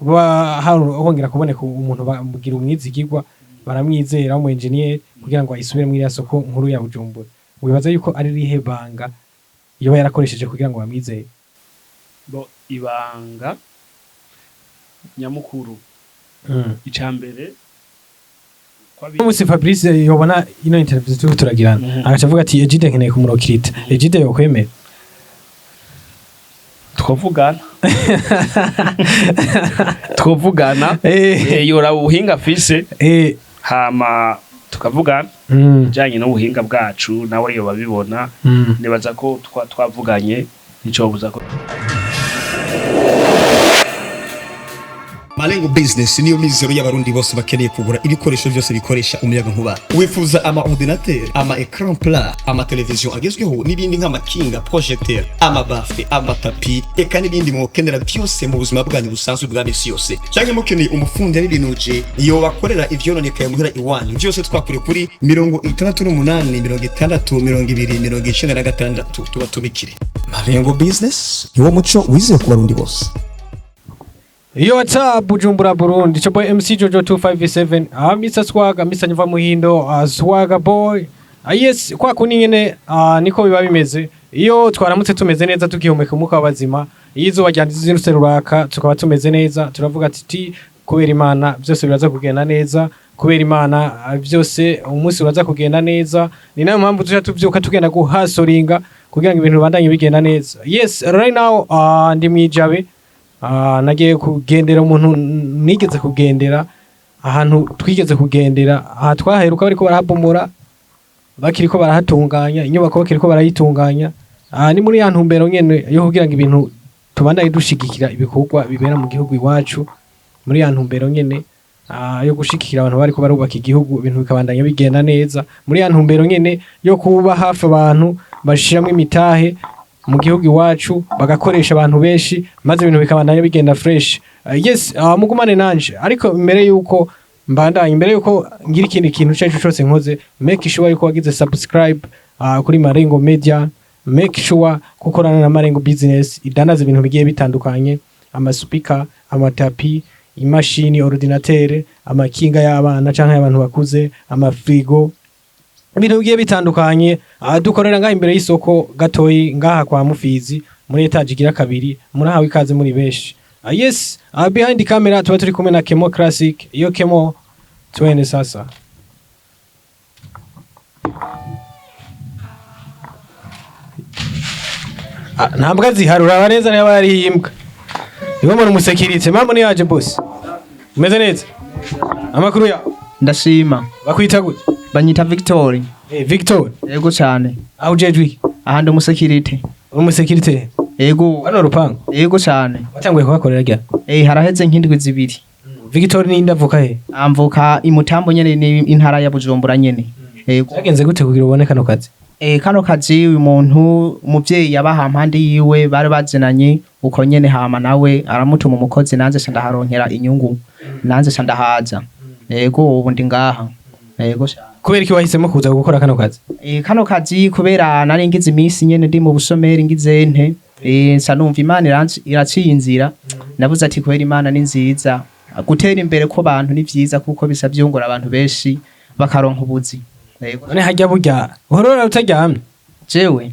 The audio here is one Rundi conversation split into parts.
Kuba hongera kuboneka umuntu bamugira umwizigirwa, baramwizera, w'umu engineer, kugira ngo ayisubire muri iriya soko nkuru ya Bujumbura. Wibaza yuko ari rihe banga yoba yarakoresheje kugira ngo bamwizere? Bo, ibanga nyamukuru, ica mbere Umunsi Fabrice yobona ino interview turiko turagirana, agaca avuga ati: "Egide, nkeneye kumurokirita," Egide yokwemera? Twovugana. Yoraba ubuhinga afise, hama tukavugana bijanye n'ubuhinga bwacu, nawe yoba abibona. Nibaza ko twavuganye nticobuza ko Malengo Business niyo mizero y'Abarundi bose bakeneye kugura ibikoresho byose bikoresha umuyaga nkuba. Wifuza ama ordinateur, ama écran plat, ama television agezweho n'ibindi nk'amakinga, projecteur, ama baffle, amatapi, eka n'ibindi mwokenera byose mu buzima bwanyu busanzwe bwa misi yose. Cyangwa mukeneye umufundi y'ibinuje iyo bakorera ivyononekaye muhira iwanyu, byose twakure kuri 68 60 20 96, tubatumikire. Malengo Business niwo muco wizewe ku Barundi bose. Yo, what's up, Bujumbura, Burundi? It's your boy MC Jojo 257. Mr. Swaga, Mr. Nyva Muhindo, Swaga Boy. Yes, kwa kundi nyene niko biba bimeze. Iyo twaramutse tumeze neza, tugihumeka umwuka w'abazima, iyo izuba ryanditse ruraka tukaba tumeze neza, turavuga ati kubera Imana byose biraza kugenda neza, kubera Imana byose umunsi uraza kugenda neza. Ni nayo mpamvu tuja tuvyuka tugenda guhasoringa kugira ngo ibintu bibandanye bigenda neza. Yes, right now ndi mwijabe. Nagiye kugendera umuntu nigeze kugendera, ahantu twigeze kugendera, aha twaheruka bariko barahabomora, bakiriko barahatunganya inyubako, bakiriko barayitunganya. Ni muri ya ntumbero nyene yo kugira ngo ibintu tubandanye dushigikira ibikorwa bibera mu gihugu iwacu, muri ya ntumbero nyene yo gushigikira abantu bariko barubaka igihugu, ibintu bikabandanya bigenda neza, muri ya ntumbero nyene yo kuba hafi abantu bashiramwo imitahe mu gihugu iwacu, bagakoresha abantu benshi, maze ibintu bikabandanya bigenda fresh. Yes, mugumane nanje, ariko mbere yuko mbandanye, mbere yuko ngira ikindi kintu cyacu cyose nkoze, make sure yuko wagize subscribe kuri Marengo Media, make sure ko ukorana na Marengo Business idandaza ibintu bigiye bitandukanye: amasupika, amatapi, imashini ordinateur, amakinga y'abana canke y'abantu bakuze, amafrigo, ibintu bigiye bitandukanye. Dukorera ngaha imbere y'isoko gatoyi, ngaha kwa Mufizi, muri étage igira kabiri. Murahawe ikaze muri benshi. Yes, behind the camera tuba turi kumwe na Kemo Classic. Iyo Kemo, twende sasa. Nta mbwa zihari, uraba neza niba yari imbwa. Niba mbona umusekirite, mambo ni yaje, boss. Umeze neza? Amakuru ya? Ndashima. Bakwita gute? Banyita Victor. Victor. Yego cyane. Aho ujejwe iki? Ahandi umusekirite. Uri umusekirite? Yego. Hano rupangu? Yego cyane. Watanguye kuhakorera ryari? Haraheze nk'indwi 2. Victor ni ndavuka he? Amvuka imutambo nyene, ni intara ya Bujumbura nyene. Yego. Byagenze gute kugira ubone kano kazi? Kano kazi, uyu muntu umuvyeyi yabaha mpande yiwe, bari bazinanye uko nyene, hama nawe aramutuma umukozi, nanze ca ndaharonkera inyungu, nanze ca ndahaza. Yego, ubu ndi ngaha. Yego cyane. Kubera iki wahisemo kuza gukora kano kazi? Kano kazi kubera nari ngize iminsi nyene ndi mu bushomeri, ngize nte, nsa numva Imana iraciye inzira. Navuze ati kubera Imana ni nziza, gutera imbere ko bantu ni vyiza kuko bisa vyungura abantu benshi bakaronka ubuzi. Yego. None hajya burya uhorora utaryamye? Jewe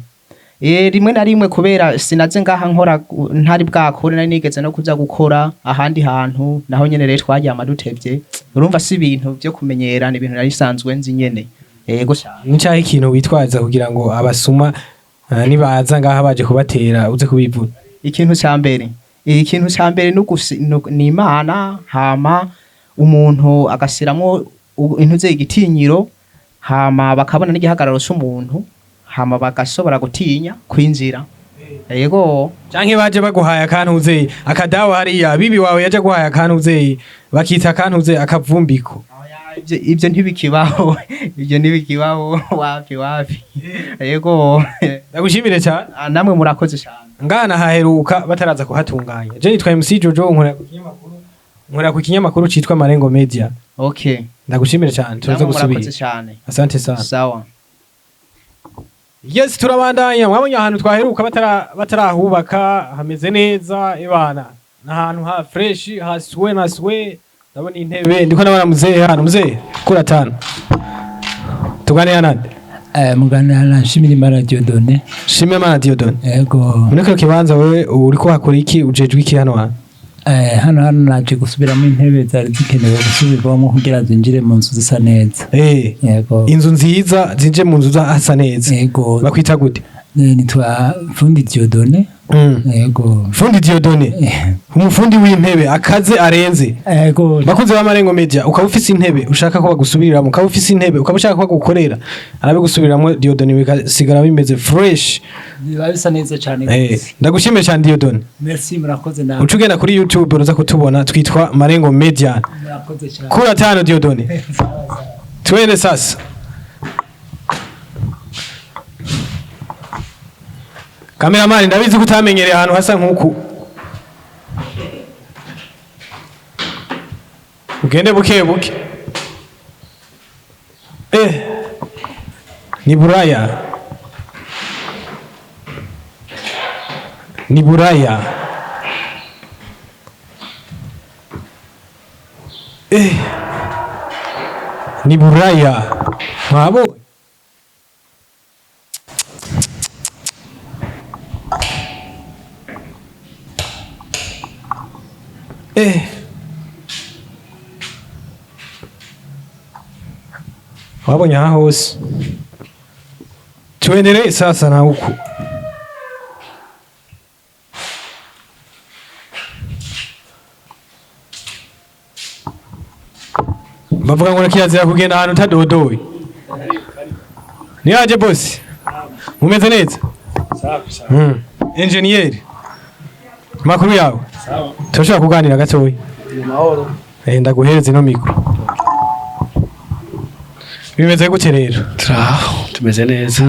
rimwe na rimwe, kubera sinaze ngaha nkora ntari bwakore, nari nigeze no kuza gukora ahandi hantu, naho nyene rero twaryama dutevye. Urumva si ibintu vyo kumenyera, ni ibintu nari sanzwe nzi nyene. Yego cyane. Nicaho ikintu witwaza kugira ngo abasuma nibaza ngaha baje kubatera uze kubivuna? Ikintu ca mbere ni Imana, hama umuntu agashiramwo intuze igitinyiro, hama bakabona n'igihagararo c'umuntu, hama bagashobora gutinya kwinjira. Yego. Canke baje baguhaye akantu uzeyi akadawa hariya, bibi wawe yaje guhaye akantu uzeyi bakita akantu uzeyi akavumbiko? Ivyo ntibikibaho, ivyo ntibikibaho, wapi wapi. Yego. Ndagushimire cyane. Ah, namwe murakoze cyane. Ngana haheruka bataraza kuhatunganya. Je nitwa MC Jojo, nkorera ku kinyamakuru citwa Marengo Media. Okay. Ndagushimire cyane, turaza Namwe murakoze gusubira. cyane. Asante sana. Sawa. Yes, turabandanya. Mwabonye ahantu twaheruka batarahubaka hameze neza, ibana. Ni ahantu ha fresh, haswe na swe. Ndabona intebe, ndiko ndabona muzehe hano. Muzehe, kura tano tuganira nande? Muganira na Nshimirimana Dieudonné. Shimimana Dieudonné. Yego. Muri kino kibanza wewe uriko hakora iki? Ujejwe iki hano hantu? Hano naje gusubiramo intebe zari zikenewe gusubirwamo kugira zinjire mu nzu zisa neza. Yego. Inzu nziza zinje mu nzu hasa neza. Yego. Bakwita gute? Nitwa Fundi Dieudonné. Yego. Fundi Dieudonné, umufundi w'intebe akaze arenze. Yego. Bakunze b'Amarengo Media, ukaba ufise intebe ushaka ko bagusubiriramo, ukaba ufise intebe ukaba ushaka ko bagukorera, arabigusubiriramo Dieudonné, bigasigara bimeze fresh. Biba bisa neza cyane gose. Ndagushimiye cyane, Dieudonné. Merci, murakoze nawe. Uca ugenda kuri YouTube uraza kutubona, twitwa Marengo Media. Murakoze cyane. Kura tano, Dieudonné. Twende sasa. Kameramani, ndabizi ko utamenyereye ahantu hasa nk'uku. Ugende buke buke. Ni Buraya. Ni Buraya. Ni Buraya. Mwabo. Wabonye aha hose. Tuendelee sasa na huku. Bavuga ngo kirazira kugenda ahantu utadodoye. Niyaje boss. Mumeze neza? Safi safi. Engineer. Makuru yawe? Sawa. Turashobora kuganira gatoya? Ni mahoro. Ndaguhereza ino micro. Bimeze gute rero? Turaho, tumeze neza.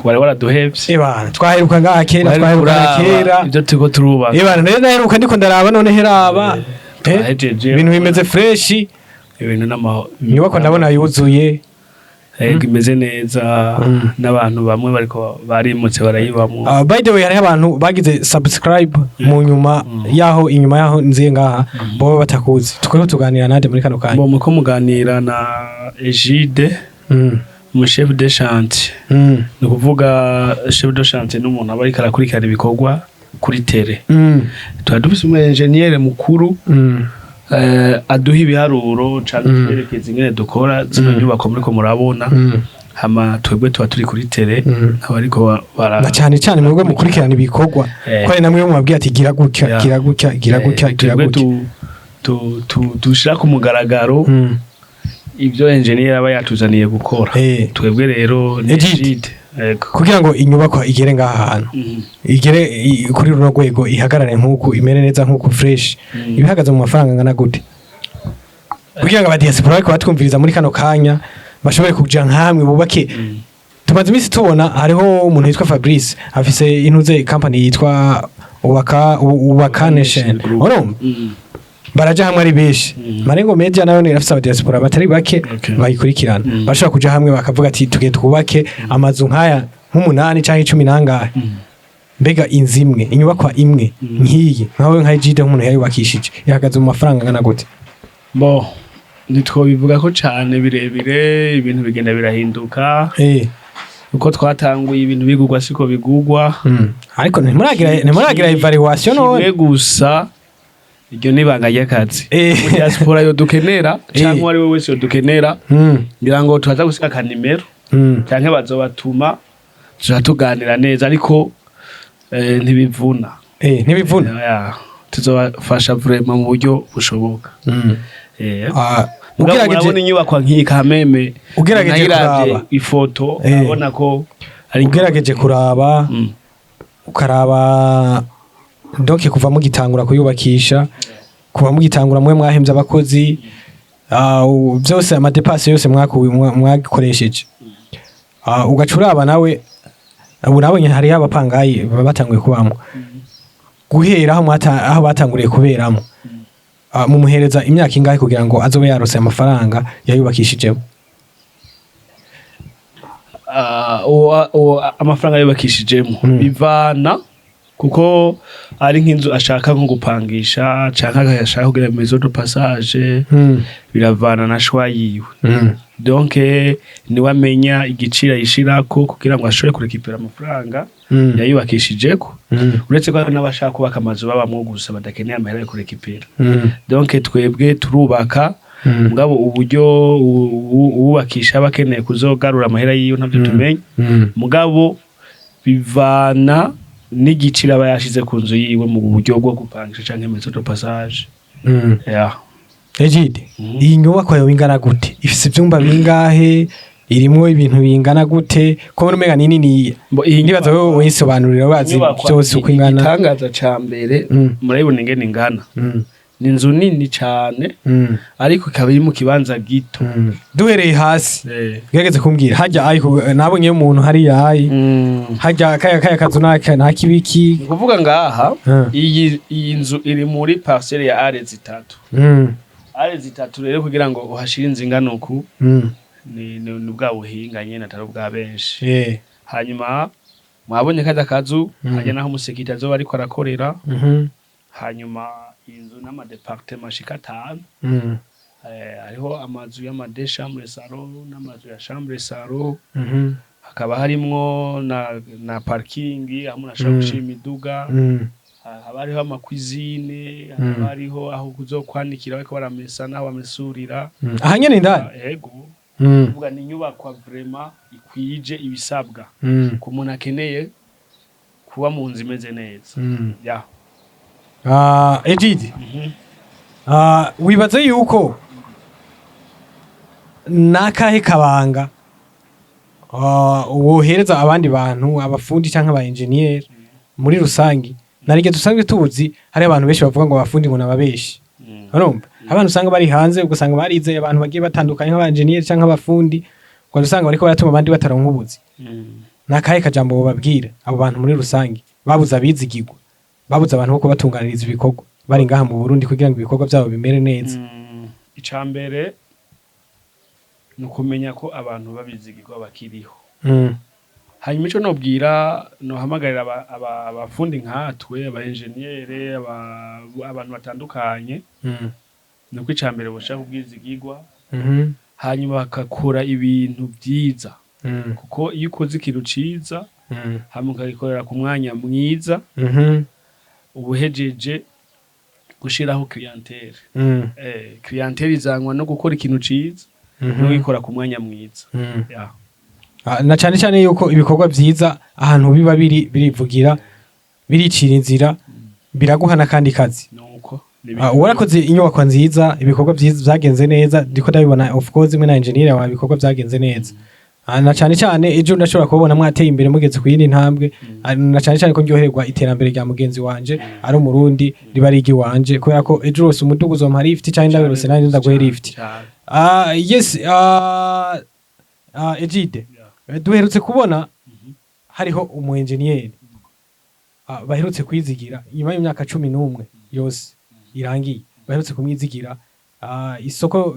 Wari waraduhevye. Ebana, twaheruka ngaha kera, Wari twaheruka kuraba kera. ibyo turiko turubaka. Ebana, rero naheruka ndiko ndaraba, none heraba. Twahejeje. Ibintu bimeze fresh, Ibintu n'amahoro. inyubako ndabona yuzuye. Yego, imeze neza, n'abantu bamwe bariko barimutse barayibamwo. By the way, hariho abantu bagize subscribe mu nyuma yaho, inyuma yaho nziye ngaha, boba batakuzi. Tukaba tuganira nande muri kano kanya? Bo muko muganira na Egide, umu chef de chantier. Ni ukuvuga chef de chantier n'umuntu aba ariko arakurikirana ibikorwa kuri terrain. Tuba dufise umu engineer mukuru aduha ibiharuro canke twerekeza ingene dukora zino nyubako muriko murabona. Hama twebwe tuba turi kuri terrain, abariko bara Na cyane cyane mwebwe mukurikirana ibikorwa, ko ari namwe mubabwiye ati gira gutya, gira gutya, gira gutya, gira Twebwe gutya. dushira ku mugaragaro ibyo engineer aba yatuzaniye gukora. Twebwe rero ni Egide. Egide. Yego. Kugira ngo inyubakwa igere ngaha hantu, igere kuri runo rwego, ihagarare nk'uku, imere neza nk'uku fresh, ibihagaze mu mafaranga angana gute, kugira ngo abadiaspora bariko batwumviriza muri kano kanya bashobore kuja nkamwe bubake? Tumaze iminsi tubona hariho umuntu yitwa Fabrice, afise intuze company yitwa Ubaka Nation. Group. Urumva, baraja hamwe ari benshi. Marengo Media nayo ni irafise abadiaspora batari bake bayikurikirana. Bashobora kuja hamwe bakavuga ati tugiye twubake amazu nk'aya nk'umunani canke 10 nangahe. Mbega inzu imwe, inyubakwa imwe nk'iyi, nkawe nka Egide nk'umuntu yayubakishije, ihagaze mu mafaranga angana gute? Bo ntitwobivuga ko cane birebire, ibintu bigenda birahinduka. Uko twatanguye ibintu bigurwa siko bigurwa. Ariko ntimuragira evaluation Kimwe none? gusa, iryo ni ibanga ry'akazi. Mu diaspora yo dukenera canke uwo ari we wese yo dukenera, ngira ngo turaza gusiga akanimero canke bazobatuma, tuza tuganira neza, ariko ntibivuna. Ntibivuna. Yeah, tuzobafasha vraiment mu buryo bushoboka. Ugerageje Urabona inyubakwa nk'iyi Kameme, Ugerageje nayiravye kuraba. ifoto, urabona ko ari Ugerageje kuraba, ukaraba donc kuva mugitangura kuyubakisha, kuva mugitangura mwe mwahemvye abakozi, byose, ama dépenses yose mwakoresheje, ugaca uraba nawe ubu nabonye hariho abapangayi baba batanguye kubamwo guhera aho aho batanguriye kuberamo, mumuhereza imyaka ingahe kugira ngo azobe yarose amafaranga yayubakishijemo? Uwo amafaranga yubakishijemo bivana Kuko ari nk'inzu ashaka nko gupangisha canke ashaka kugira maison de passage, biravana na choix yiwe. Donc niwe amenya igiciro ayishirako kugira ngo ashobore kurekipera amafaranga yayubakishijeko. Uretse ko hari n'abashaka kubaka amazu babamwo gusa, badakeneye amahera yo kurekipera. Donc twebwe turubaka, mugabo uburyo uwubakisha aba akeneye kuzogarura amahera yiwe ntabyo tumenya. Mugabo bivana n'igiciro aba yashize ku nzu yiwe mu buryo bwo gupangisha canke maison de passage. Yeah. Egide, iyi nyubako yawe ingana gute? Ifise ivyumba bingahe? Irimwo ibintu bingana gute? Ko mbona umenga ni nini? Mbo iyi Ndibaza wewe wisobanurira, wazi nyubakwa byose uko ingana. Igitangaza ca mbere, murabibona ingene ingana. Ni inzu nini cane, ariko ikaba iri mu kibanza gito. Duhereye hasi, gerageze kumbwira hajya ariko nabonye umuntu hariya hayi hajya kaya kazu naka ntakibiki. Ni ukuvuga ngaha, iyi nzu iri muri parcelle ya are 3. Are 3 rero, kugira ngo uhashire inzu ingana uku, ni bwa buhinga nyene atari ubwa benshi. Hanyuma mwabonye kajya kazu, hajya naho umusekirite azoba ariko arakorera. Hanyuma inzu n'ama départements ashika 5. Hariho amazu y'ama deux chambres salon n'amazu ya chambre salon. Hakaba harimwo na parking aho umuntu ashobora gushira imiduga. Haba hariho ama cuisine, hakaba hariho aho kuzokwanikira bariko baramesa n'aho bamesurira. Aha nyene indani? Yego. Kuvuga ni inyubakwa vraiment ikwije ibisabwa ku muntu akeneye kuba mu nzu imeze neza. Ya. Egide, wibaza yuko nakahe kabanga wohereza abandi bantu, abafundi canke aba engineer muri rusangi? Narige dusanzwe tuzi hari abantu benshi bavuga ngo abafundi ngo nababeshi. Urumva abantu usanga bari hanze, ugasanga barizeye abantu bagiye batandukanye nk'aba engineer canke abafundi, ugasanga usanga bariko baratuma abandi bataronka ubuzi. Nakahe kajambo bobabwira abo bantu muri rusangi babuze abizigirwa, babuze abantu bo kubatunganiriza ibikorwa bari ngaha mu Burundi kugira ngo ibikorwa byabo bimere neza? Ica mbere ni ukumenya ko abantu babizigirwa bakiriho. Hanyuma ico nobwira, nohamagarira abafundi nkatwe, aba engineer, abantu batandukanye, ni uko ica mbere boshaka ubwizigirwa, hanyuma bagakora ibintu vyiza, kuko iyo ukoze ikintu ciza, hama ukagikorera ku mwanya mwiza, uba uhejeje gushiraho clientèle. Clientèle izanwa no gukora ikintu ciza no gukora ku mwanya mwiza. Yeah. Na cyane cyane yuko ibikorwa vyiza ahantu biba biri birivugira, biricira inzira, biraguha n'akandi kazi. Nuko Warakoze inyubako nziza, ibikorwa vyiza vyagenze neza, ndiko ndabibona. Of course imwe na engineer wawe, ibikorwa vyagenze neza. Na cyane cyane ejo ndashobora kubona mwateye imbere, mugeze ku yindi ntambwe. Na cyane cyane ko ndyoherwa iterambere rya mugenzi wanje ari umurundi, riba ari iry'iwanje, kubera ko ejo rwose umudugu uzompa lift canke ndabirose nanjye ndaguhe lift. Cyane. Yes, Egide, duherutse kubona hariho umu engineer baherutse kwizigira nyuma y'imyaka 11 yose irangiye, baherutse kumwizigira. Isoko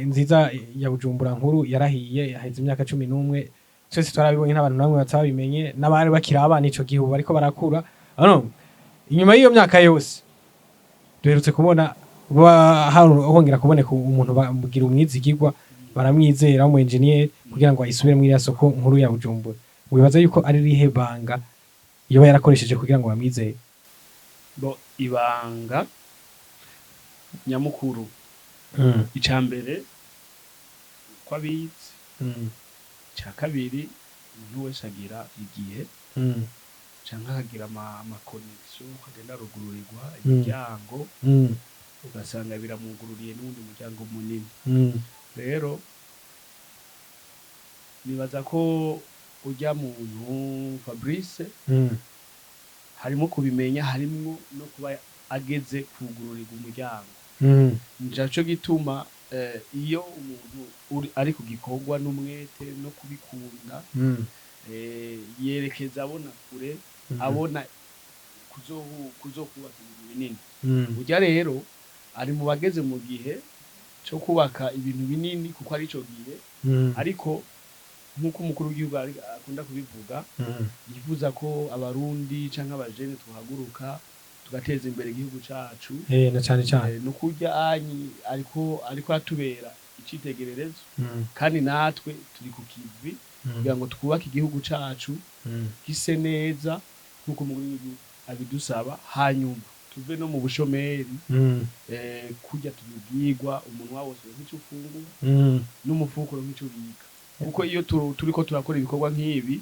nziza ya Bujumbura nkuru yarahiye, haheze imyaka 11. Twese twarabibonye, n'abantu namwe batabimenye n'abari bakiri abana ico gihe ubu bariko barakura. Ano, inyuma y'iyo myaka yose duherutse kubona hongera kuboneka umuntu bamugira umwizigirwa, baramwizera, w'umu engineer, kugira ngo ayisubire muri iriya soko nkuru ya Bujumbura. Wibaza yuko ari rihe banga yoba yarakoresheje kugira ngo bamwizere? Bo, ibanga nyamukuru, ica mbere ko abizi, ica kabiri umuntu wese agira igihe canke akagira ama connexion, akagenda arugururirwa imiryango, ugasanga biramwugururiye n'uwundi muryango munini. Rero nibaza ko urya muntu Fabrice harimo kubimenya, harimo no kuba ageze kugururirwa umuryango. Nico gituma iyo umuntu ari ku gikorwa n'umwete no kubikunda, yerekeza abona kure, abona kuzokubaka ibintu binini. Burya rero ari mu bageze mu gihe cyo kubaka ibintu binini, kuko ari ico gihe, ariko Nk'uko umukuru w'igihugu akunda kubivuga, yifuza ko Abarundi canke abajene tuhaguruka tugateza imbere igihugu cacu. Na cane cane. No kurya anyi ariko atubera icitegererezo, kandi natwe turi ku kivi kugira ngo twubake igihugu cacu gise neza nk'uko umukuru w'igihugu abidusaba, hanyuma tuve no mu bushomeri. Kurya tubibwirwa, umunwa wose uronka ico ufungura n'umufuko uronka ico ubika, kuko iyo turiko turakora ibikorwa nk'ibi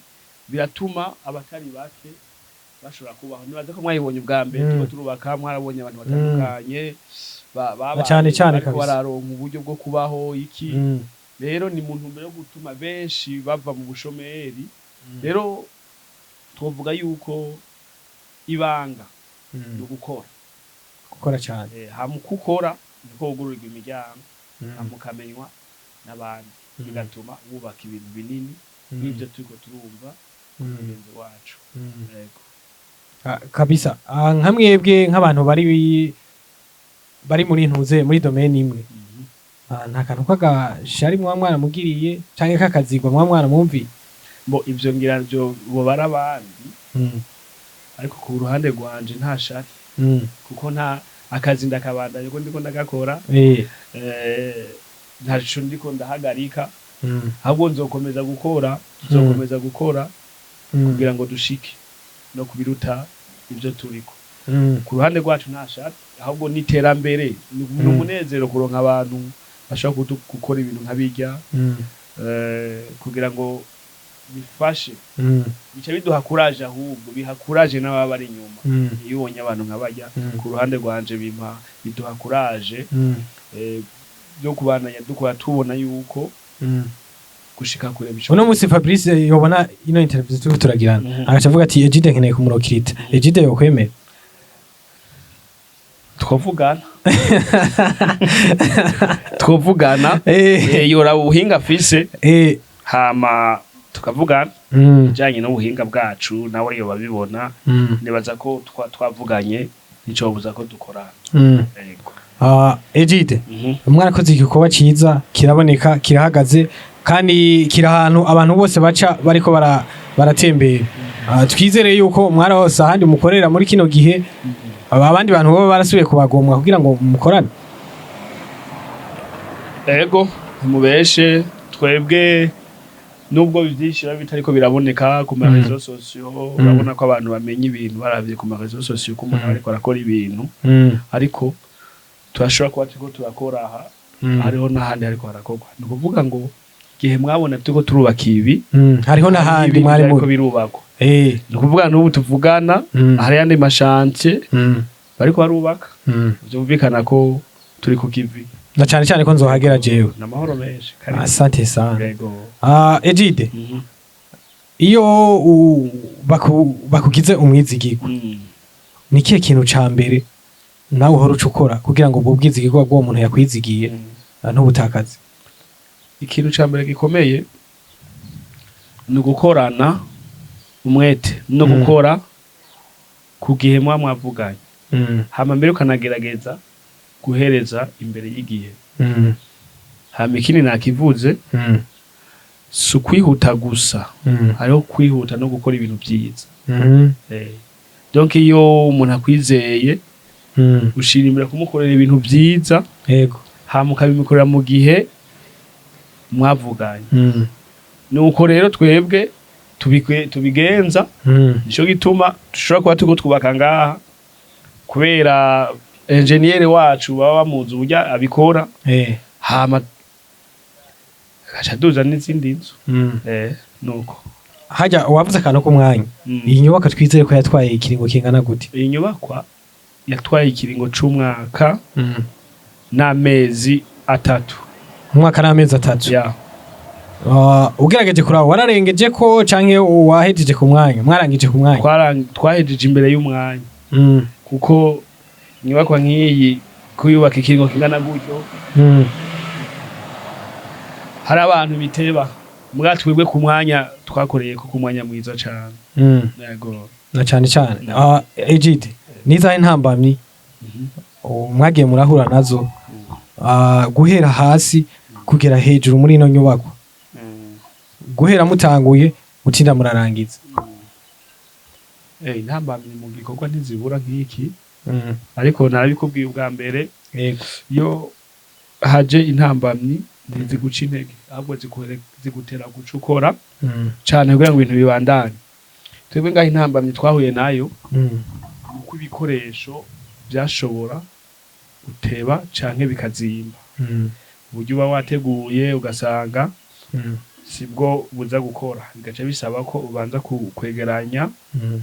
biratuma abatari bake bashobora kubaho. Nibaza ko mwayibonye ubwa mbere, turiko turubaka, mwarabonye abantu batandukanye Na cane cane bariko kabisa. bararonka uburyo bwo kubaho iki. Rero ni mu ntumbero yo gutuma benshi bava mu bushomeri. Rero twovuga yuko ibanga ni ugukora. Gukora cyane. Hama uko ukora niko wugururirwa imiryango, hama ukamenywa n'abandi, bigatuma wubaka ibintu binini nk'ibyo turiko turumva mugenzi wacu. Yego. Ah, kabisa. Nka mwebwe nk'abantu bari muri ntuze muri domaine imwe, nta kantu k'agashari muba mwaramugiriye canke k'akazigwa muba mwaramwumviye? Bo ivyo ngira vyo bo abandi, ariko ku ruhande rwanje nta shari, kuko nta akazi ndakabandanya ko ndiko ndagakora. Ntaco ndiko ndahagarika, ahubwo nzokomeza gukora, tuzokomeza gukora kugira ngo dushike no kubiruta ivyo turiko. Ku ruhande rwacu nta shari, ahubwo n'iterambere, ni umunezero kuronka abantu bashobora gukora ibintu nka birya, kugira ngo bifashe, bica biduha courage, ahubwo biha courage n'ababa bari inyuma. Iyo ubonye abantu nka barya, ku ruhande rwanje bimpa, biduha courage byo kubandanya dukora, tubona yuko gushika kure bishoboka. Uno munsi Fabrice yobona ino interview turiko turagirana, agaca avuga ati: "Egide, nkeneye kumurokirita." Egide yokwemera? Twovugana. Yoraba ubuhinga afise, hama tukavugana bijanye n'ubuhinga bwacu, nawe yoba abibona. Nibaza ko twavuganye nticobuza ko dukorana. Yego. Ah, Egide, mwarakoze igikorwa ciza, kiraboneka, kirahagaze kandi kiri ahantu abantu bose baca bariko baratembera. Twizere yuko mwarahose ahandi mukorera muri kino gihe, abandi bantu baba barasubiye kubagomwa kugira ngo mukorane. Ego, ntimubeshe, twebwe nubwo byinshi biba bitariko biraboneka ku ma réseaux sociaux, urabona ko abantu bamenya ibintu baravye ku ma réseaux sociaux ko umuntu ariko arakora ibintu, ariko turashobora kuba turiko turakora aha, hariho n'ahandi hariko harakorwa. Ni ukuvuga ngo igihe mwabona turiko turubaka ibi, Hariho n'ahandi ibindi mwari vyariko muri birubakwa. Ni ukuvuga n'ubu tuvugana, hari ayandi ma chantiers bariko barubaka. Vyumvikana ko turi ku kivi. Na cane cane ko nzohagera jewe. Ni amahoro menshi. Karibu. Asante sana. Yego. Ah, Egide, iyo bakugize umwizigirwa, ni ikihe kintu ca mbere nawe uhora uca ukora kugira ngo ubwo bwizigirwa bw'uwo muntu yakwizigiye ntubutakaze? Ikintu ca mbere gikomeye ni ugukorana umwete no gukora ku gihe muba mwavuganye, hama mbere ukanagerageza guhereza imbere y'igihe. Hama ikindi nakivuze, si ukwihuta gusa, hariho kwihuta no gukora ibintu vyiza. Donc iyo umuntu akwizeye, ushira imbere kumukorera ibintu vyiza, hama ukabimukorera mu gihe mwavuganye. Nuko rero twebwe tubigenza. Nico gituma dushobora kuba turiko twubaka ngaha, kubera enjeniyeri wacu baba bamuzi uburyo abikora, hama agaca aduza n'izindi nzu. Nuko. Hajya wavuze akantu k'umwanya. Iyi nyubako twizere ko yatwaye ikiringo kingana gute? Iyi nyubakwa yatwaye ikiringo c'umwaka n'amezi 3. Umwaka n'amezi 3? Ya. Ugerageje kuraba, wararengeje ko canke wahejeje ku mwanya, mwarangije ku mwanya? Twahejeje imbere y'umwanya, kuko inyubakwa nk'iyi kuyubaka ikiringo kingana gutyo, hari abantu biteba. Mbwa twebwe ku mwanya twakoreye ko ku mwanya mwiza cane. Yego. Na cane cane. Egide, nizahe ntambamyi mwagiye murahura nazo guhera hasi kugera hejuru muri ino nyubako? Guhera mutanguye gutinda murarangiza. Intambamyi mu gikorwa ntizibura nk'iki, ariko narabikubwiye ubwa mbere, iyo haje intambamyi ntiziguca intege, ahubwo zigutera guca ukora cane kugira ngo ibintu bibandanye. Twebwe ngaho intambamyi twahuye nayo nuko ibikoresho byashobora guteba canke bikazimba, uburyo uba wateguye ugasanga sibwo buza gukora, bigaca bisaba ko ubanza kwegeranya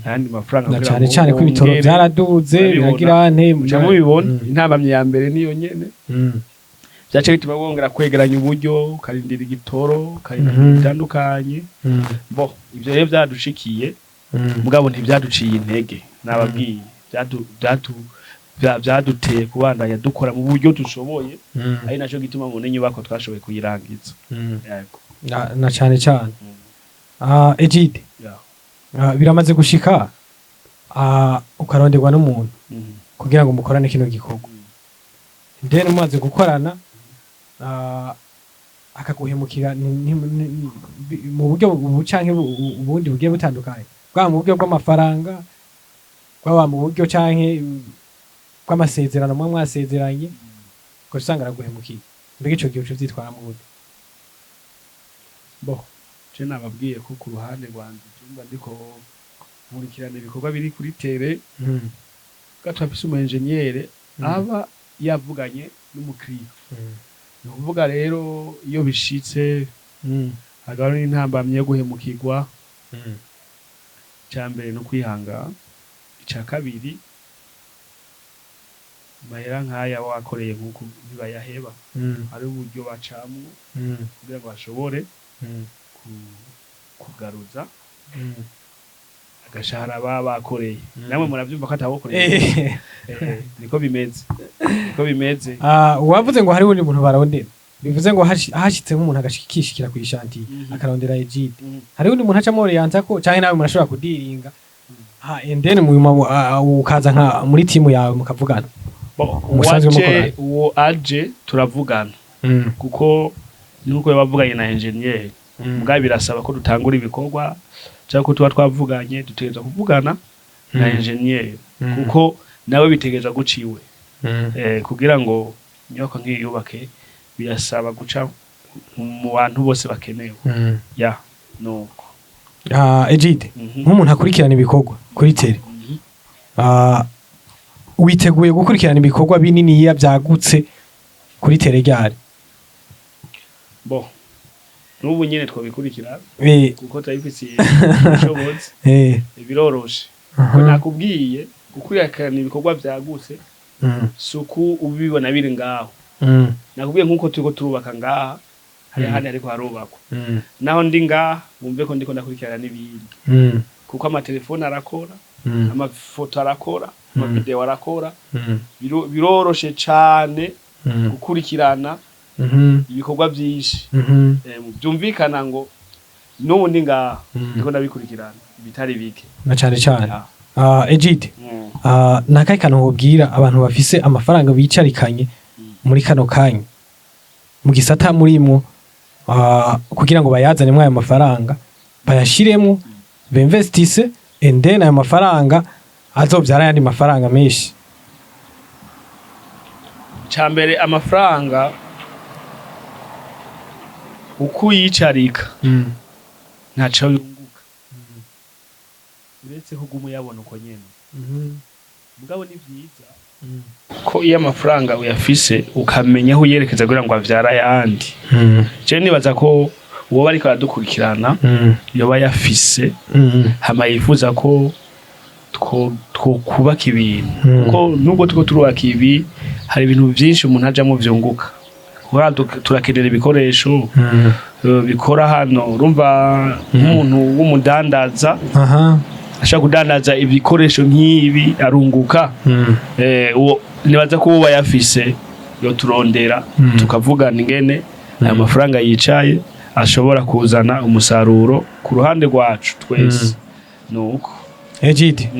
ayandi mafaranga Na kugira cane ngo cane ko ibitoro wongere. vyaraduze. Urabibona. Biragira nte? Muca mubibona, intambamyi ya mbere niyo nyene. Vyaca bituma wongera kwegeranya uburyo, ukarindira igitoro, ukarindira ibintu bitandukanye. Bo ivyo rero vyadushikiye, mugabo ntibyaduciye intege. Nababwiye, vyaduteye kubandanya dukora mu buryo dushoboye, ari naco gituma mu n'inyubako twashoboye kuyirangiza. Yego. Na cane cane. Egide, biramaze gushika ukaronderwa n'umuntu kugira ngo mukorane kino gikorwa, then mumaze gukorana akaguhemukira mu buryo ubu canke ubundi bugiye butandukanye, bwaba mu buryo bw'amafaranga, bwaba mu buryo canke bw'amasezerano muba mwasezeranye, ugaca usanga araguhemukiye. Mbega ico gihe uca uvyitwaramwo gute? Bo je nababwiye ko ku ruhande rwanje ivyumba ndiko nkurikirana ibikorwa biri kuri terrain, turafise umu engineer aba yavuganye n'umukiriya. Ni ukuvuga rero iyo bishitse hagaba n'intambamyi yo guhemukirwa, icya mbere ni ukwihangana, icya kabiri amahera nk'aya wakoreye nk'uku ntibayaheba, hari uburyo bacamwo kugira ngo bashobore kugaruza agashahara baba bakoreye. Namwe muravyumva ko atawokoreye. Niko bimeze, niko bimeze. Ah, wavuze ngo hari uwundi muntu barondera, bivuze ngo hashitse nk'umuntu agashikishikira ku ishantiye akarondera Egide, hari uwundi muntu acamo orienta ko, canke nawe murashobora kudiringa ha, and then mu ukaza nka muri timu yawe mukavugana? Bo, Musanzwe uwaje mukorana. Uwo aje turavugana, kuko nuko yabavuganye na engineer. Mugabo birasaba ko dutangura ibikorwa cyangwa ko tuba twavuganye, dutegereza kuvugana na engineer, kuko nawe bitegereza guciwe kugira ngo inyubako nk'iyi yubake, birasaba guca mu bantu bose bakenewe. Ya, nuko. Ah, Egide, nk'umuntu akurikirana ibikorwa kuri terrain, witeguye gukurikirana ibikorwa bininiya byagutse kuri terrain ryari? Bo n'ubu nyene twobikurikira, kuko turabifitiye ubushobozi. Biroroshe ko nakubwiye, gukurikirana ibikorwa byagutse si uku ubibona biri ngaho. Nakubwiye nk'uko turiko turubaka ngaha, hari ahandi hariko harubakwa. Naho ndi ngaha, wumve ko ndiko ndakurikirana n'ibindi, kuko amatelefone arakora, amafoto arakora, amavideo arakora. Biroroshe cane gukurikirana ibikorwa byinshi. Byumvikana ngo n'ubu ndi ngaha, ndiko ndabikurikirana bitari bike. Na cane cane. Ya. Egide, nakahe kantu wobwira abantu bafise amafaranga bicarikanye muri kano kanya mu gisata murimwo, kugira ngo bayazanemo ayo mafaranga, bayashiremo, beinvestisse, and then ayo mafaranga azovyara ayandi mafaranga menshi? Icya mbere, amafaranga uko uyicarika ntaco yunguka, uretse ko uguma uyabona uko nyene. Mugabo ni vyiza ko iyo amafaranga uyafise ukamenya aho uyerekeza kugira ngo avyare ayandi. Je nibaza ko uwo bariko aradukurikirana yoba yafise, hama yifuza ko twokubaka ibintu, kuko nubwo turiko turubaka ibi, hari ibintu vyinshi umuntu ajamwo vyunguka. Kubera turakenera ibikoresho bikora hano. Urumva nk'umuntu w'umudandaza ashobora kudandaza ibikoresho nk'ibi, arunguka. Uwo nibaza ko uwo yafise yoturondera, tukavugana ingene ayo mafaranga yicaye ashobora kuzana umusaruro ku ruhande rwacu twese, nuko. Egide,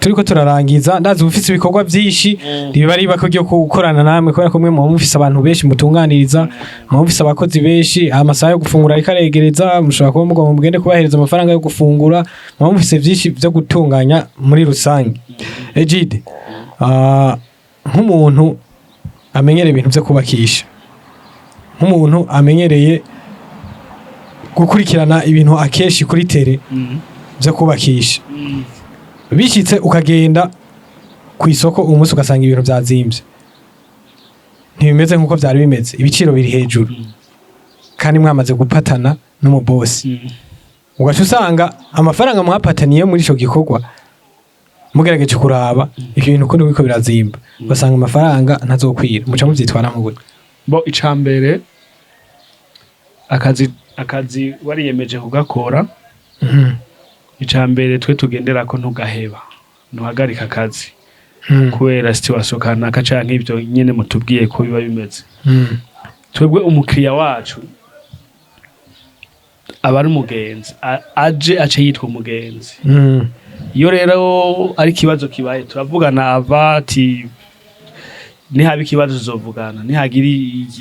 Turiko turarangiza, ndazi ufise ibikorwa byinshi, riba riba ko ryo gukorana namwe, kubera ko mwe muba mufise abantu benshi mutunganiriza, muba mufise abakozi benshi. Amasaha yo gufungura ariko aregereza, mushobora kuba mugomba mugende kubahereza amafaranga yo gufungura, muba mufise byinshi byo gutunganya muri rusange. Egide, nk'umuntu amenyereye ibintu byo kubakisha, nk'umuntu amenyereye gukurikirana ibintu akenshi kuri terrain byo kubakisha, bishyitse ukagenda ku isoko umunsi ugasanga ibintu byazimbye, ntibimeze nk'uko byari bimeze, ibiciro biri hejuru, kandi mwamaze gupatana n'umubosi, ugaca usanga amafaranga mwapataniye muri ico gikorwa, mugerageje kuraba ibyo bintu ukuntu biriko birazimba, ugasanga amafaranga ntazokwira, muca muvyitwaramo gute? Bo, icambere, akazi wariyemeje kugakora, icambere twe tugendera ko ntugaheba, ntuhagarika akazi kubera situation kanaka canke ivyo nyene mutubwiye ko biba bimeze. Twebwe umukiriya wacu aba ari umugenzi, aje ace yitwa umugenzi. Iyo rero ari ikibazo kibaye, turavugana, ava ati nihaba ikibazo tuzovugana, nihagira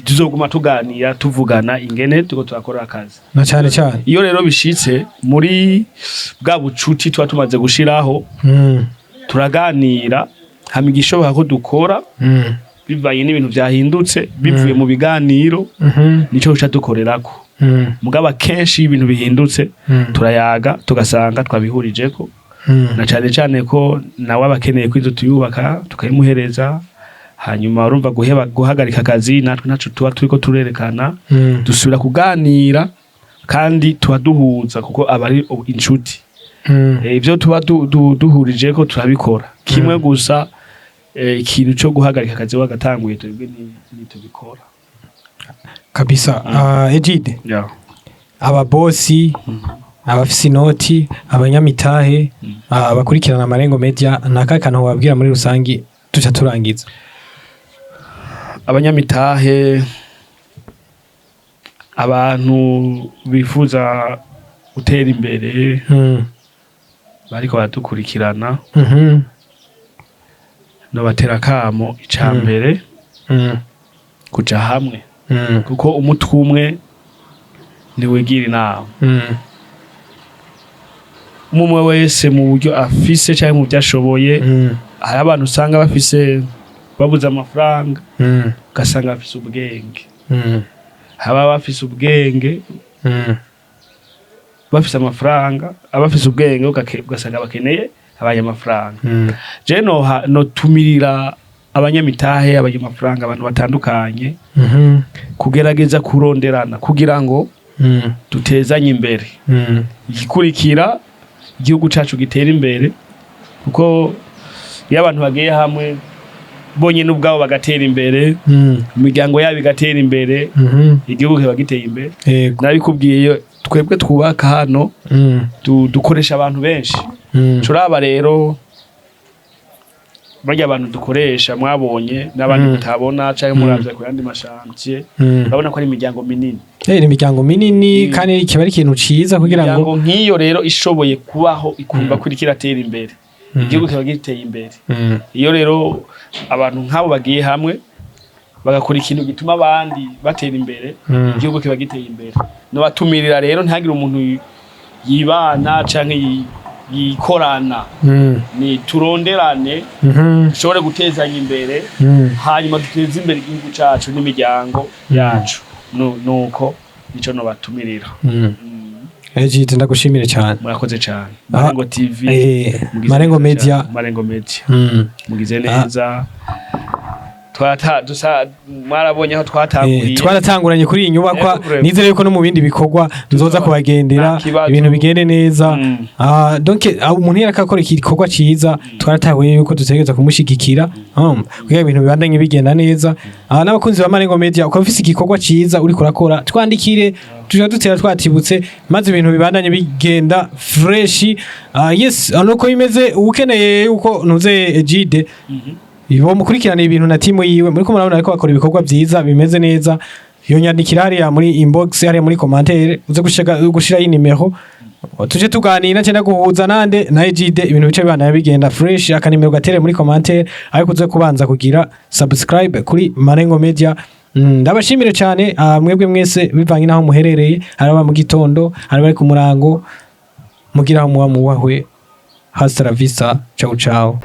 tuzoguma tuganira, tuvugana ingene turiko turakora akazi. Na cane cane. Iyo rero bishitse, muri bwa bucuti tuba tumaze gushiraho, turaganira, hama igishoboka ko dukora bivanye n'ibintu vyahindutse, bivuye mu biganiro, nico duca dukorerako. Mugabo akenshi iyo ibintu bihindutse, turayaga, tugasanga twabihurijeko, na cane cane ko nawe aba akeneye ko inzu tuyubaka tukayimuhereza. Hanyuma urumva, guheba, guhagarika akazi, natwe ntaco tuba turiko turerekana. Dusubira kuganira kandi tuba duhuza, kuko aba ari inshuti. Ivyo tuba duhurijeko turabikora kimwe. Gusa ikintu co guhagarika akazi wagatanguye, twebwe ntitubikora. Kabisa. Egide, yeah. ababosi, abafise inoti, abanyamitahe, abakurikirana Amarengo Media, ni akahe kantu wababwira muri rusangi, duca turangiza? Abanyamitahe, abantu bifuza gutera imbere bariko baradukurikirana, nobatera akamo, ica mbere, kuja hamwe, kuko umutwe umwe ntiwigira inama. Umwe wese mu buryo afise canke mu byo ashoboye. Hari abantu usanga bafise, babuze amafaranga, ugasanga bafise ubwenge. Haba bafise ubwenge, bafise amafaranga, abafise ubwenge ugasanga bakeneye abanyamafaranga. Je noha notumirira abanyamitahe, abanyamafaranga, abantu batandukanye kugerageza kuronderana kugira ngo dutezanye imbere. Igikurikira, igihugu cacu gitera imbere, kuko iyo abantu bagiye hamwe bonyine ubwabo bagatera imbere, imiryango yabo igatera imbere, igihugu kiba giteye imbere. Nabikubwiye, twebwe twubaka hano, dukoresha abantu benshi. Turaba rero barya abantu dukoresha mwabonye n'abandi mutabona canke muravye ku yandi ma chantier, urabona ko ari imiryango minini. Ni imiryango minini, kandi kiba ari ikintu ciza kugira ngo Imiryango nk'iyo rero ishoboye kubaho, ikumva ko iriko iratera imbere, igihugu kiba giteye imbere. Iyo rero abantu nk'abo bagiye hamwe bagakora ikintu gituma abandi batera imbere, igihugu kiba giteye imbere. Nobatumirira rero, ntihagire umuntu yibana canke yikorana, ni turonderane, dushobore gutezanya imbere, hanyuma duteze imbere igihugu cacu n'imiryango yacu. Nuko nico nobatumirira. Egide, ndagushimire cyane. Murakoze cane. Marengo TV, mugize Marengo neza Media. cane. Marengo Media, mugize neza. Twata dusa mwarabonye aho twatanguriye. Twaratanguranye kuri iyi nyubakwa. Yego, vraiment. Nizere yuko no mu bindi bikorwa nzoza kubagendera, Nta kibazo. ibintu bigende neza. Donc umuntu yariko akora igikorwa ciza, twaratahuye yuko dutegereza kumushigikira, kugira ibintu bibandanye bigenda neza. N'abakunzi ba Marengo Media, ukaba ufise igikorwa ciza uriko urakora, twandikire, tuja dutera twatibutse, maze ibintu bibandanye bigenda fresh. Yes, nuko bimeze. Ukeneye yuko ntuze Egide bo mukurikirana ibintu na timu yiwe, muriko murabona ariko bakora ibikorwa vyiza bimeze neza, iyo nyandikira hariya muri inbox, hariya muri commentaire, uze gushiraho inimero. Tuje tuganira, nce ndaguhuza nande na Egide, ibintu bice bibandanya bigenda fresh. Akanimero gatere muri commentaire, ariko uze kubanza kugira subscribe kuri Marengo Media. Ndabashimire cyane mwebwe mwese bivanye naho muherereye, hari aba mu gitondo, hari abari ku murango, mugira aho muba mubahwe. Hasta la vista, ciao ciao.